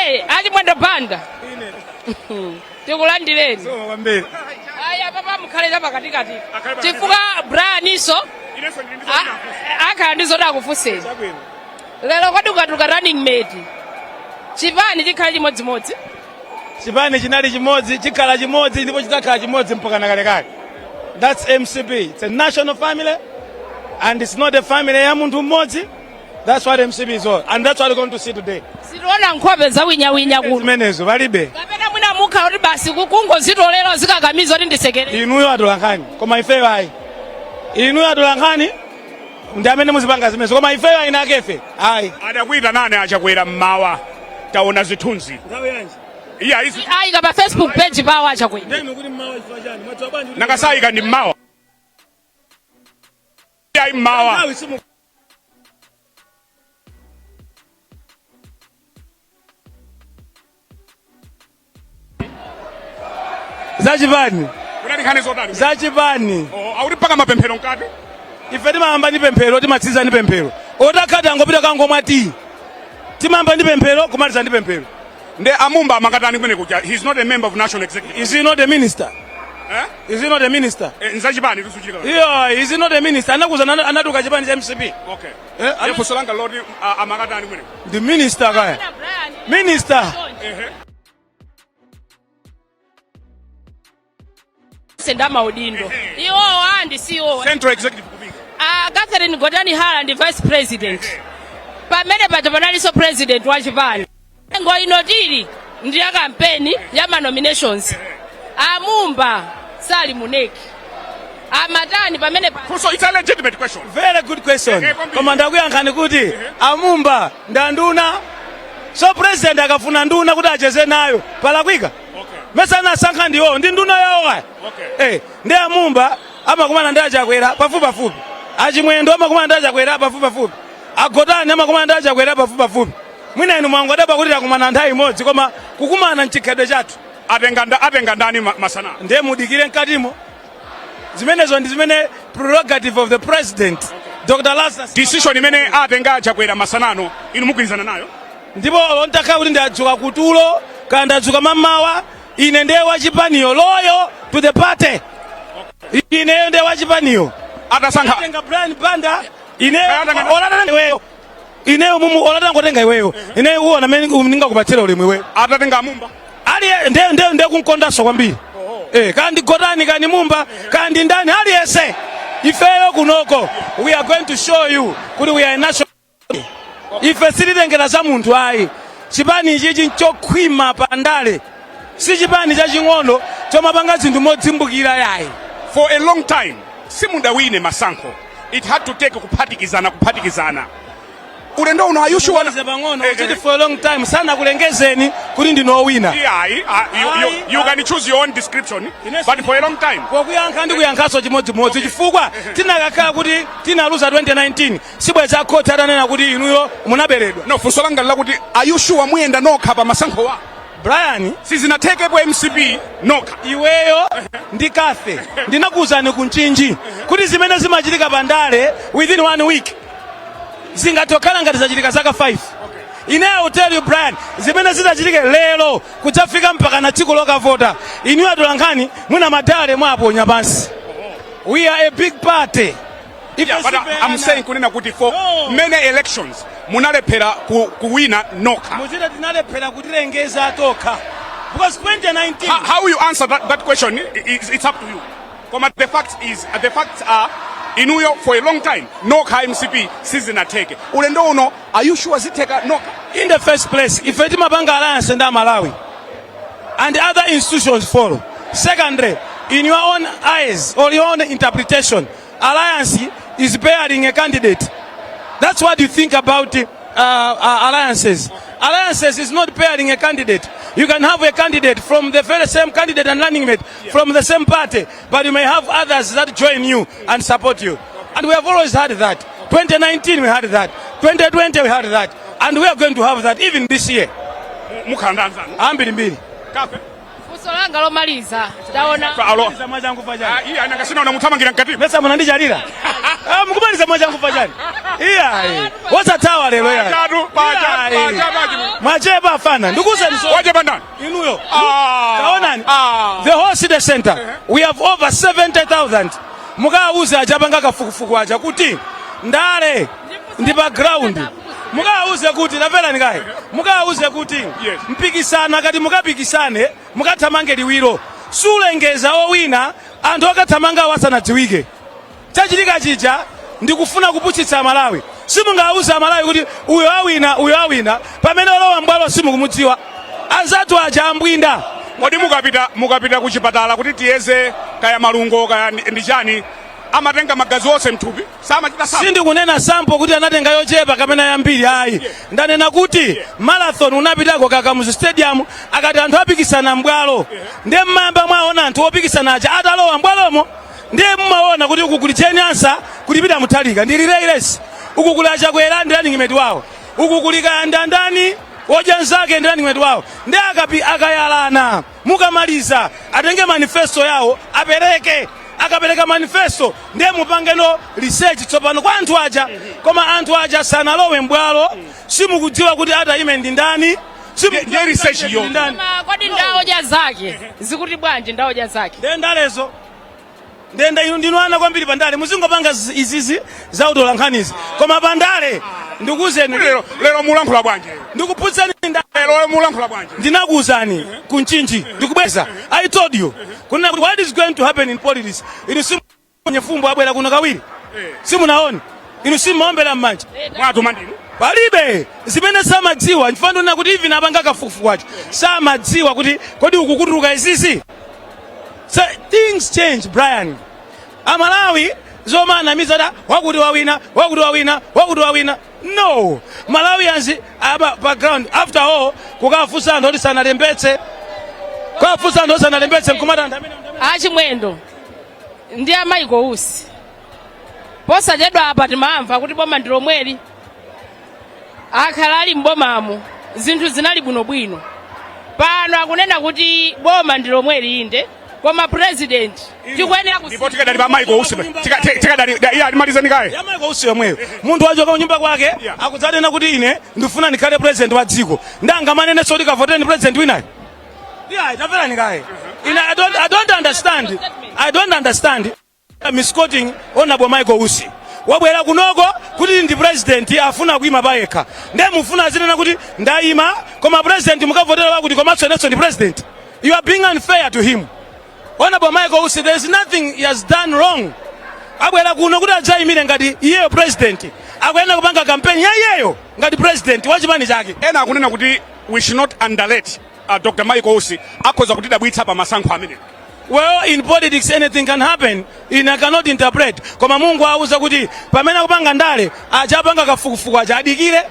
Hey, a Chimwendo Banda, tikulandireni. Zikomo kwambiri. Aya, papa mukhale chapakatikati Akhale pakati. chifukwa Brianinso Inenso ndili ndi akhala ndi zoti akufunseni. Chabwino. Lero kodi ukatuluka running mate, chipani chikhale chimodzimodzi? Chipani chinali chimodzi, chikhala chimodzi, ndipo chidzakhala chimodzi mpaka nakalekale. That's MCP. It's a national family and it's not a family ya munthu mmodzi. That's what MCP is all and that's what we're going to see today. Sitiona nkhope zawinyawinya kuno? Zimenezo palibe. Kapena mwina mukhala kuti basi kungozitolera, zikakamiza kuti ndisekere? Inuyo atolankhani, koma ifeyo ayi. Inuyo atolankhani ndi amene muzipanga zimenezo, koma ifeyo ayi, nakefe ayi. Adakuita nane aChakwera mmawa, taona zithunzi. Nthawi yanji? Iya, izi. Ayika pa Facebook page pawo aChakwera. Ndenu kuti mmawa chifukwa chani? Mwadziwa bwanji kuti Nakasayika ndi mmawa? Ayi, mmawa. Nthawi simu zachipani. Kunali nkhani zotani? Zachipani. Oh, akuti mpaka mapemphero mkati. Ife timayamba ndi pemphero, timatsiriza ndi pemphero. Otakhati angopita kangomwa tii. Timayamba ndi pemphero, kumaliza ndi pemphero. Nde amumba amakatani kumene kuja? He's not a member of national executive. Is he not a minister? Eh? Is he not a minister? Eh, nzachipani tisuchitika. Iyo, is he not a minister? Anakuza anatuka chipani cha MCP. Okay. Eh, Ndiye funso langa loti amakatani kumene? Ndi minister kaya, minister. Ehe. Senda maudindo iwowa ndi CEO. Central executive kupinga. Ah, Catherine Gotani Hara ndi vice president. Pamene paja panalinso president wa chipani. Ngo ino tili ndi ya kampeni ya ma nominations. Amumba sali mu NEC, amatani pamene Funso, it's a legitimate question. Very good question. Eh, kwambiri. Koma ndakuyankhani kuti amumba ndanduna, so president akafuna nduna kuti acheze nayo, palakwika? Mesa anasankha ndiwo, ndi nduna yawo kaya. Eh, ndi amumba amakumana ndi aChakwera pafupi pafupi, aChimwendo amakumana ndi aChakwera pafupi pafupi, aGotani amakumana ndi aChakwera pafupi pafupi. Mwina inu mwangodabwa kuti takumana nthawi imodzi, koma kukumana mchikhalidwe chathu. Atenga ndani masana? Ndiye mudikire mkatimo. Zimenezo ndi zimene prerogative of the president, Dr Lazarus. Decision imene atenga aChakwera masanano, inu mugwirizana nayo? Ndipo ntakhala kuti ndadzuka kutulo kana ndadzuka mamawa, ine ndiye wachipaniyo, loyal to the party, ineyo ndiye wachipaniyo. Atasankha Tenga Brian Banda, ineyo Atatenga- olata iweyo, ineyo mumu olata ngotenga iweyo, ineyo uwona mene ndingakupatsira ulemu iweyo. Atatenga amumba? Aliye nde kunkondanso kwambiri. Eh, kandi Gotani, kandi Mumba, kandi ndani aliyense, ifeyo kunoko we are going to show you kuti we are a national. Ife sititengera za munthu ayi. Chipani ichichi nchokhwima pandale, si chipani chaching'ono chomapanga zinthu modzimbukira yayi. For a long time simudawine masankho. It had to take kuphatikizana, kuphatikizana. Ulendo uno, are you sure? Mukonze pang'ono. Uchiti for a long time sanakulengezeni kuti ndinowina. Yeah, you can choose your own description, but for a long time. Pokuyankha, ndikuyankhanso chimodzimodzi, chifukwa tinakakhala kuti tinaluza 2019, sibweza khoti atanena kuti inuyo munaberedwa. No, funso langa lakuti, are you sure muyenda nokha pa masankho wa? Brian, Sizinathekepo MCP nokha. Iweyo ndi Kafe, ndinakuwuzani kunchinji kuti zimene zimachitika pandale within one week zingatokhala ngati zachitika zaka 5. Ine I will tell you, Brian, zimene zidachitike lero kudzafika mpaka na tsiku lokavota, inuyo atolankhani mwina madale mwaponya pansi. We are a big party. Ife Yeah, but I'm sipeyana. saying kunena kuti for No. many elections munalephera kuwina nokha. Muchita tinalephera kutilengeza tokha because 2019 How you answer that question, it's up to you. Koma the facts are, inuyo for a long time nokha MCP sizinatheke. Ulendo uno, are you sure zitheka nokha? In the first place, ife timapanga alliance ndi Amalawi and other institutions follow. Secondly, in your own eyes or your own interpretation, alliance is pairing a candidate. That's what you think about alliances. Alliances is not pairing a candidate. You can have a candidate from the very same candidate and running mate from the same party, but you may have others that join you and support you. And we have always had that. 2019 we had that, 2020 we had that, and we are going to have that even this year. Mukhala ndi anzanu? Ambirimbiri. Kafe. Funso langa lomaliza, taona Alo. Mwachangu pachani? Ah, iye anakasina unamuthamangira mkatimu. Mesa munandichalira? Ah, mukumaliza mwachangu pachani? Iyayi, wosathawa lero, iyayi. Pachatu, pacha, Iyayi. pacha, pacha. Mwachepa afana, ndikuwuzani so. Wachepa ndani? Inuyo. Ah. Taonani. Ah. The whole city center, we have over 70,000. Mukawuze achapanga kafukufuku aja kuti ndale ndi pa ground. Mukawuze kuti, tamverani kaye, mukawuze kuti mpikisano akati mukapikisane, mukathamange liwiro, sulengeza owina anthu akathamanga wasanadziwike. Chachitika chija ndikufuna kupusitsa Amalawi. Simungawuze Amalawi kuti uyo awina, uyo awina, pamene olowa mbwalo simukumudziwa. Anzathu aja ambwinda. Kodi mukapita ku chipatala kuti tiyeze kaya malungo kaya ndi chani, amatenga magazi onse mthupi? Samachita sample? Sindikunena sample kuti anatenga yochepa kapena yambiri, ayi. Ndanena kuti marathon unapitako Kakamuzu Stadium, akati anthu apikisana mbwalo, ndiye mmamba mwaona anthu opikisana aja atalowa mbwalomo, ndiye mmaona kuti uku kuli Jane Ansah, kuli Peter Mutharika, ndi relay race. Uku kuli Achakwera ndi running mate wawo, uku kuli kayandandani wodya nzake ndi running mate wawo. Ndi akapi akayalana, mukamaliza atenge manifesto yawo apereke. Akapereka manifesto, ndiye mupangeno research tsopano kwa anthu aja. Koma anthu aja sanalowe mbwalo, simukudziwa kuti atayime ndi ndani. Ndiye research iyo. Ndi ndani. Koma kodi ndaodya zake zikuti bwanji, ndaodya zake? Ndiye ndalezo, ndenda inu ndinu ana kwambiri pandale. Muzingopanga izizi zautola nkhanizi, koma pandale ndikuwuzeni. Lero mulankhula bwanji? Ndikuphunzitsani ndale. Lero mulankhula bwanji? Ndinakuwuzani kunchinji, ndikubweza, I told you kunena kuti what is going to happen in politics, inu simunyefumbo abwera kuno kawiri, simunaone inu, simumaombera m'manja. Mwatuma ndinu? Palibe zimene samadziwa. Nchifukwa kuti even apanga kafukufuku acho samadziwa kuti kodi uku kutuluka izizi. So things change, Brian. Amalawi zomanamiza da wakuti wawina, wakuti wawina, wakuti wawina, no. Malawians aba background, after all, kukafunsa anthu oti sanalembetse, kukafunsa anthu oti sanalembetse, nkumati anthu amene Achimwendo ndi a Michael Usi, posachedwa apa timamva kuti boma ndi lomweli. Akhala ali mbomamo, zinthu zinali bwinobwino. Pano akunena kuti boma ndi lomweli, inde, koma president tikuyenera Ndipo tikadali pa Michael Usi, tikadali, iya, limalizani kaye. Ya Michael Usi yomweyo, munthu wachoka kunyumba kwake, akudzanena kuti ine ndifuna ndikhale president wa dziko, ndangamanenenso kuti kavoteni president winayo? Yeah, tamverani kaye. Ine I don't understand, I don't understand misquoting Honorable Michael Usi. Wabwera kunoko kuti ndi president, afuna kuima payekha, ndiye mufuna azinena kuti ndayima, koma president mukavotera wakuti, komanso inenso ndi president? You are being unfair to him. Honorable Michael Usi, there is nothing he has done wrong. Abwera kuno kuti adzayimire ngati iyeyo president, akuyenera kupanga campaign ya iyeyo ngati president wa chipani chake. Ena akunena kuti we should not underrate Dr Michael Usi, akhoza kutidabwitsa pa masankho amene. Well, in politics anything can happen. In I cannot interpret, koma Mungu auza kuti pamene akupanga ndale aja, apanga kafukufuku aja, adikire.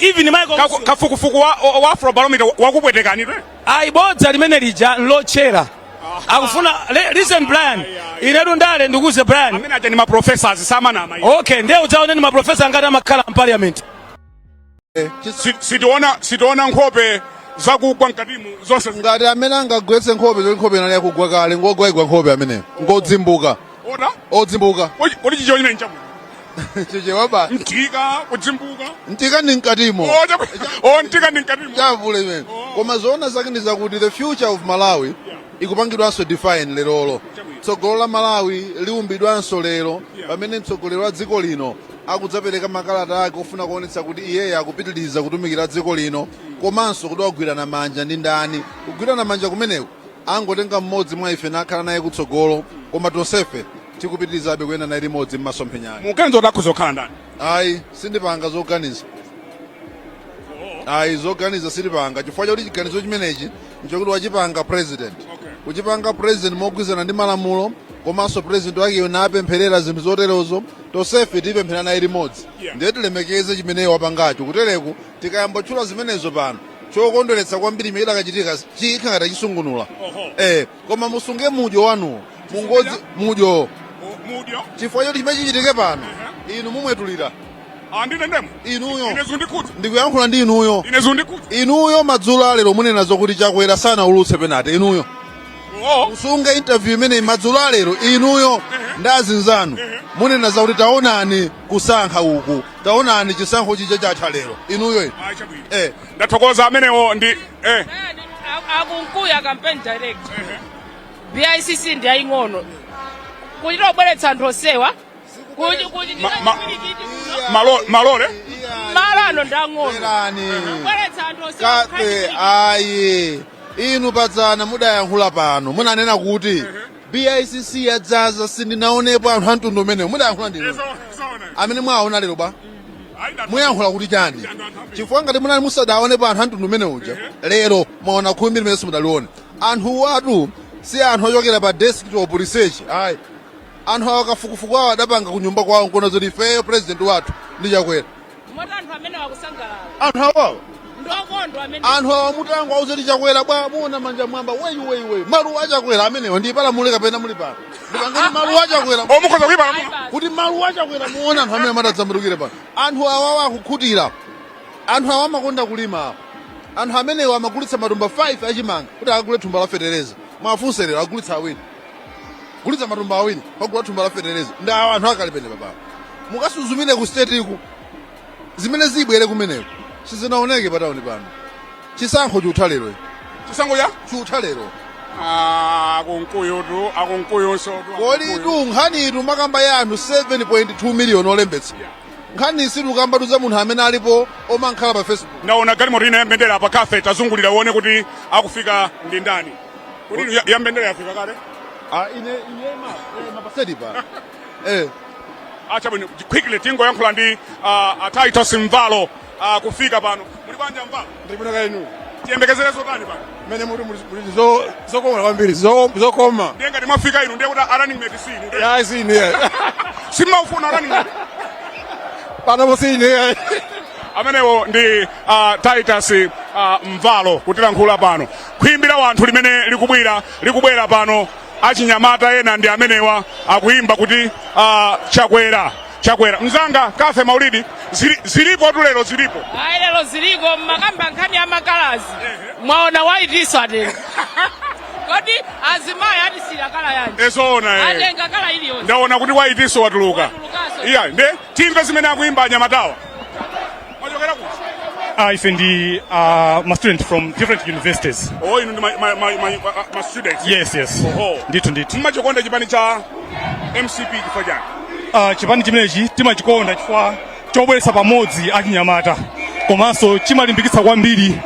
Even Michael Kafukufuku wa Afrobarometer wakupwetekani te? Ayi, bodza limene lija nlotchera. Akufuna listen, Brian, inetu ndale, ndikuze Brian. Amene aja ni maprofessors, samanama. Okay, ndiye udzaone ni maprofesa ngati amakhala m'parliament. Sitiona nkhope zakugwa mkatimu zonse. Ngati amene angagwetse nkhope zoti nkhope inali yakugwa kale, ngogwagwa nkhope ameneyo, ngodzimbuka. Ota? Odzimbuka. Kodi chicho chimene nchabwino? Chichewa basi. Mtika, kudzimbuka. Mtika ndi mkatimo. O, mtika ndi mkatimo. Chavule imene. Koma zoona zake ndi zakuti the future of Malawi ikupangidwanso define lerolo. Tsogolo la Malawi liumbidwanso lero, pamene mtsogoleri wa dziko lino akudzapereka makalata ake ofuna kuonetsa kuti iyeyo akupitiriza kutumikira dziko lino, komanso kuti wagwirana manja ndi ndani. Kugwirana manja kumeneku, angotenga mmodzi mwa ife nakhala naye kutsogolo, koma tonsefe tikupitirizabe kuyenda naye limodzi m'masomphenyani. Muganizo kuti akhoza kukhala ndani? Ayi, sindipanga zoganiza. Ayi, zoganiza sindipanga, chifukwa chakuti chiganizo chimenechi nchokuti wachipanga president. Kuchipanga president mogwirizana ndi malamulo, komanso president wakeyo napempherera zinthu zoterozo, tonsefe tipemphera naye limodzi. Ndiye tilemekeze chimene wapangacho. Kutereku tikayamba tchula zimenezo pano, chokondweretsa kwambiri imene idakachitika chikha ngati achisungunula. Koma musunge mudyo wanuwo, mungodzi mudyo. Mudyo? Chifukwa choti chimene chichitike pano, inu mumwetulira. Andine ndemwe? Inuyo. Ine zundikhudza. Ndikuyankhula ndi inuyo. Ine zundikhudza. Inuyo madzulo alero munena zokuti Chakwera sanaulutse penalty, inuyo. Oh. Musunge interview imene madzulo alero, inuyo ndi azinzanu munena zakuti taonani kusankha uku, taonani chisankho chija chatha lero, inuyo inu. Ayi, chabwino. Ndathokoza. Amenewo ndi Akunkuya campaign director, BICC ndi aying'ono kuchita kubweretsa anthu osewa. Malole. Malo ano ndi ang'ono. Bwerani. Kubweretsa anthu osewa. Kape ayi, inu padzana mudayankhula pano, munanena kuti BICC yadzaza, sindinaonepo anthu a mtundu umenewo. Mudayankhula ndinu amene mwaona lero ba muyankhula kuti chani? Chifukwa ngati munali musadaonepo anthu a mtundu umene uja, lero mwaona khumbi limene simudalione. Anthu watu si anthu ochokera pa desktop research, ayi. Anthu awa kafukufuku awo adapanga kunyumba kwawo nkuona zoti ifeyo president wathu ndi Chakwera. Moti anthu amene wakusangalala. Anthu awawa Ndokondwa amene. Anthu awa mutango auzeti Chakwera bwa, muona manja mwamba, weyu weyu weyu, maluwa achakwera amenewa. Ndi palamule kapena muli pano ndipangeni maluwa achakwera. Omukhoza kuyipa. Kuti maluwa achakwera, muona anthu amene amatadzambukire pano. Anthu awawa akukhutira, anthu awa amakonda kulima awa. Anthu amenewa amagulitsa matumba 5 achimanga kuti akagule thumba la fetereza. Mwafunse lero, agulitsa awiri, gulitsa matumba awiri pagula thumba la fetereza. Ndi awa anthu akalipene papa. Mukasuzumire ku state iku, zimene zibwere kumeneko sizinaoneke patawuni pano. Chisankho chiutha lero. Chisankho cha Chiutha lero. Akunkuyutu, akunkuyunso. Kodi nkhanitu makamba ya anthu 7.2 million olembetsa, nkhani sitikukambatu za munthu amene alipo omankhala pa Facebook. Ndaona galimoto ina ya mbendera apa. Kafe, tazungulira uone kuti akufika ndi ndani. Kuti ya mbendera yafika kale? Ah, ine mapasedi pa. Achabwino, quickly tingoyankhula ndi Titus Mvalo kufika pano. Muli bwanji, Mvalo? Ndibwino kainu? Tiyembekezere zotani pano? Mene muli zokoma kwambiri, zokoma. Ndiye ngati mwafika inu, ndiye kuti a running mate si inu? Ya, si ine. Simmaufuna running mate? Pano si ine. Amenewo ndi Titus Mvalo kutilankhula pano. Khwimbi la wanthu limene likubwera pano, achinyamata ena ndi amenewa akuyimba kuti Chakwera, Chakwera. Mzanga Kafe Maulidi, zilipo tu lero, zilipo. Ayi, lero ziliko. Mmakamba nkhani ya ma colours, mwaona white atenga. Kodi azimayi atisira colour yanji? Ezoona. Atenga colour iliyonse. Ndaona kuti white iso watuluka. Watulukaso. Iya, nde timve zimene akuyimba anyamatawa. Mwachokera kuti? Ife ndi ma student from different universities. Oh, inu ndi ma students? Yes. Oho. Ndithu. Mmachikonda chipani cha MCP chifukwa chani? Chipani chimenechi timachikonda chifukwa chobweretsa pamodzi achinyamata, komanso chimalimbikitsa kwambiri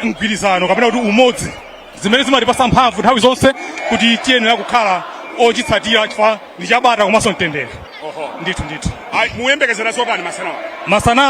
mgwirizano kapena kuti umodzi, zimene zimatipasa mphamvu nthawi zonse kuti tiyenera kukhala ochitsatira chifukwa ndi chabata komanso mtendere. Oho. Ndithu. Ayi, muyembekezera zotani masanawa? Masana